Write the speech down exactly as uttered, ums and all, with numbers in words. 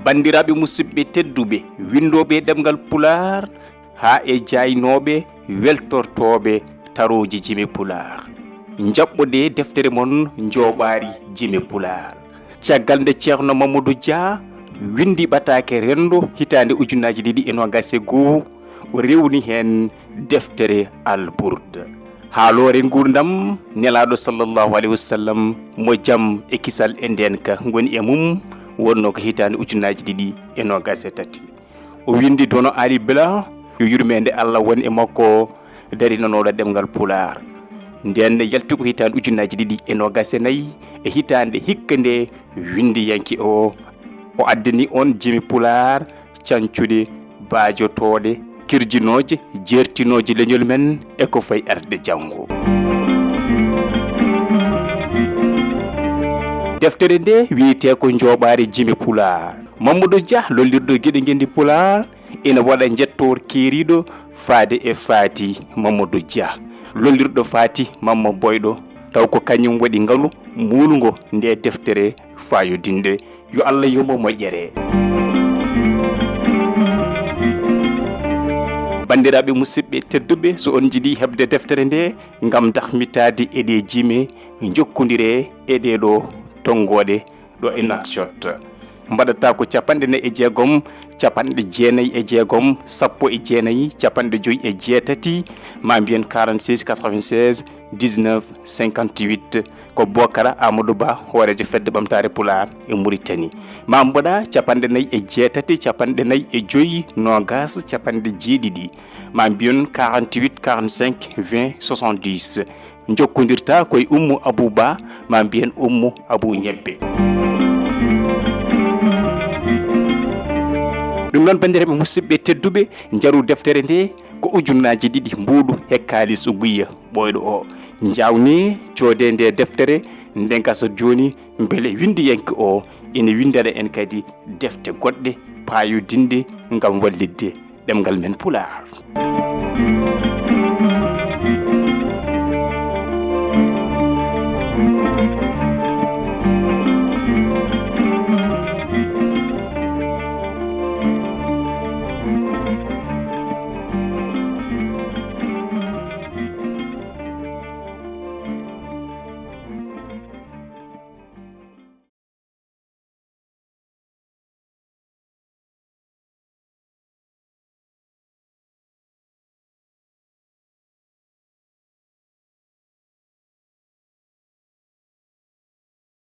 Banndiraaɓe musidɓe tedduɓe, winndooɓe ɗemngal Pulaar, haa e jaaynooɓe, weltortooɓe tarooji jimi Pulaar. Njaɓɓodee deftere mon Njooɓaari Jimi Pulaar. Caggal nde Ceerno Mamadou Dia winndi ɓataake renndo hitaande ujunaaji ɗiɗi e noogaas e goo, o rewni heen deftere Al Burda. Haaloore nguurndam Nelaaɗo sallallahu alayhi wa sallam, mo jam e kisal e ndeenka ngoni e mum, wonnoo ko hitaande ujunaaji ɗiɗi e noogaas e tati. O winndi Dono Ali Bla, yo yurmeende Allah won e makko, darinanooɗo ɗemngal Pulaar. Ndeen ne yalti ko hitaande ujunaaji ɗiɗi e noogaas e nayi, e hitaande hikka nde winndiyanke o, o addani on jimi Pulaar cancuɗe, baajotooɗe, kirjinooje, jeertinooje leñol men e ko fayi arde janngo. Deftere nde wiyetee ko Njooɓaari Jimi Pulaar. Mamadou Dia, lollirɗo geɗe ngenndi Pulaar, ina waɗa njettoor keeriiɗo faade e Faati Mamadou Dia, lollirɗo Faati Mamma Boyɗo, taw ko kañum waɗi ngalu muulngo nde deftere faayodinde. Yo Allah yoɓ mo moƴƴere. Banndiraaɓe musidɓe tedduɓe, so on njiɗi heɓde deftere nde ngam dahmitaade e ɗe jime, njokkondiree e ɗee ɗo tonngooɗe ɗo e Nouakchott. Mbaɗata ko capanɗe nayi e jeegom, capanɗe jeenayi e jeegom, sappo e jeenayi, capanɗe joyi e jeetati, ma mbiyen quarante-six quatre-vingt-seize dix-neuf cinquante-huit. Ko Bokara Amadou Ba, hooreejo Fedde Ɓamtaare Pulaar e Mauritanie. Ma mbaɗa capanɗe nayi e jeetati, capanɗe nayi e joyi, noogaas, capanɗe jeeɗiɗi. Ma mbiyen quarante-huit quarante-cinq vingt soixante-dix. Njokkondirta ko e Ummu Abuu Ba, ma mbiyen Ummu Abuu Ñebbe. Ɗum noon, banndiraaɓe musidɓe tedduɓe, njaru deftere nde ko ujunnaaji ɗiɗi mbuuɗu he kaalis guyya ɓooyɗo o. Njaawnee, coodee nde deftere, nde gasa jooni, mbele winndiyanke o ina winndana en kadi defte goɗɗe paayodinɗe ngam wallitde ɗemngal men Pulaar.